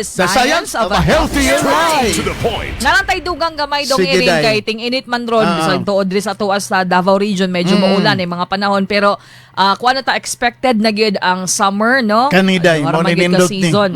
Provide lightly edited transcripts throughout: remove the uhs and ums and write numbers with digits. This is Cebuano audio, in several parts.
The science of a healthier life. To the point. Naa lang tay dugang gamay, dong Sige, Irin, day. Kay ting init man ron bisan tuod diri sa tuas sa Davao Region, medyo maulan eh mga panahon, pero kuan na ta, expected na gyud ang summer, no? Kani, day, Ano, mo mara ni man gyud ka nindot ni. season.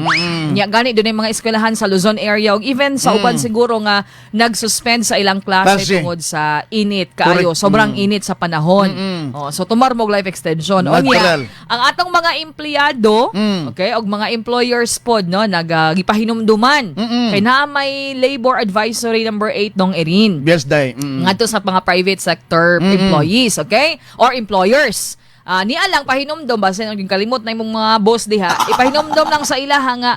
Nya gani doon yung mga eskwelahan sa Luzon area ug even sa uban siguro nga nag-suspend sa ilang klase Klase. Tungod sa init kaayo. Sobrang init sa panahon. Oh, so tumar mo life extension. Unya, Natural. ang atong mga empleyado, okay, og mga employers pod, no, nag gipahinumduman kay naa may Labor Advisory number 8, dong Erin. Yes, day. Ngadto sa mga private sector employees, okay? Or employers. Niya lang pahinumdom, basin ang kalimot na imong mga boss diha, ipahinumdom lang sa ilaha nga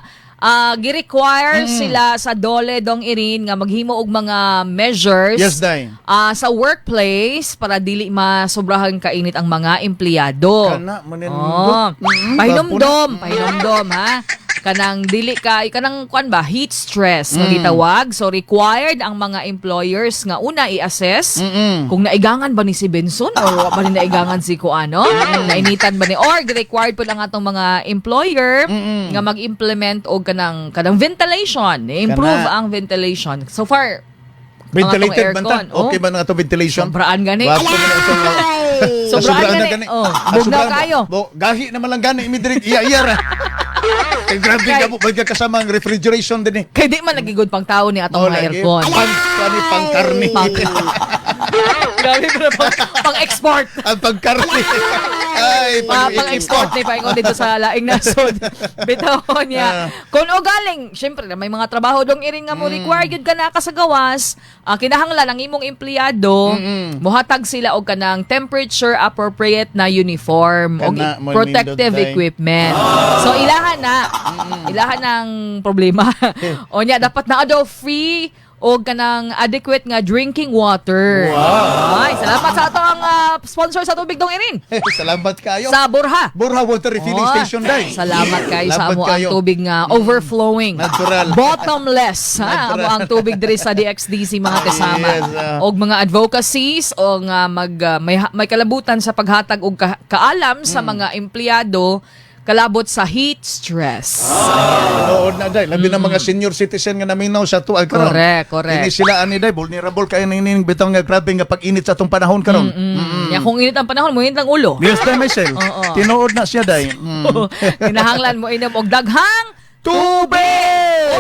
gi-require sila sa DOLE, dong Irin, nga maghimo og mga measures Yes, day. Sa workplace para dili masobrahan kainit ang mga empleyado. Kana, manindot. Oh. Pahinumdom, pahinumdom ha. Kanang dili ka kanang kuan ba, heat stress nga gitawag. So required ang mga employers nga una i-assess kung naigangan ba ni si Benson or wa ba ni naigangan si kuano, nainitan ba ni, or required po ang atong mga employer nga mag-implement og kanang ventilation, improve Kana. Ang ventilation. So far Ventilated ang atong man ta? aircon, oh. Okay ba na atong ventilation? Sobraan gani. Wapo man itong Sobraan Sobraan na gani. gani. Oh, Ah, bugnaw sobraan. kayo. Bo, gahi naman lang gani imi diri iya iya ra. Kay grabe ka mo bagay kasama ang refrigeration din eh. Kay di man lagi good pang tao ni atong Oh, mga lagi. aircon. Pang kani pang karne. Grabe pero pang export. Ang pang karne. Ay, Pang, pang pang-export ni paingon dito sa laing nasod. Bitaw niya. Kung o galing, syempre may mga trabaho, dong Iring, nga mo require gyud ka na ka sa gawas, kinahanglan ang imong empleyado mohatag sila og kanang temperature appropriate na uniform og Kana, mo protective nindot, day. Equipment. So ilahan na. Ilahan ng problema. O nya dapat na daw free og kanang adequate nga drinking water. Wow. Ay, salamat sa ato ang sponsor sa tubig, dong Irin. Salamat kayo. Sa Borja. Borja Water Refilling Oh, Station, day. Salamat kayo sa Salamat amo ang kayo. tubig nga overflowing. Natural. Bottomless ha, amo Natural. ang tubig diri sa DXDC, mga kasama. Yes, Og mga advocacies o nga may kalabutan sa paghatag og kaalam sa mga empleyado kalabot sa heat stress. Tinuod na, day. Labi na mga senior citizen nga naminaw sa tuag karon. Correct, correct. Ini sila ani, day, vulnerable kayo ning bitaw nga grabe nga pag-init sa atong panahon karon. Ya kung init ang panahon, mo init ang ulo. Yes, day, Michelle. Oo. Tinuod na siya, day. Kinahanglan mo inom og daghang Tubig!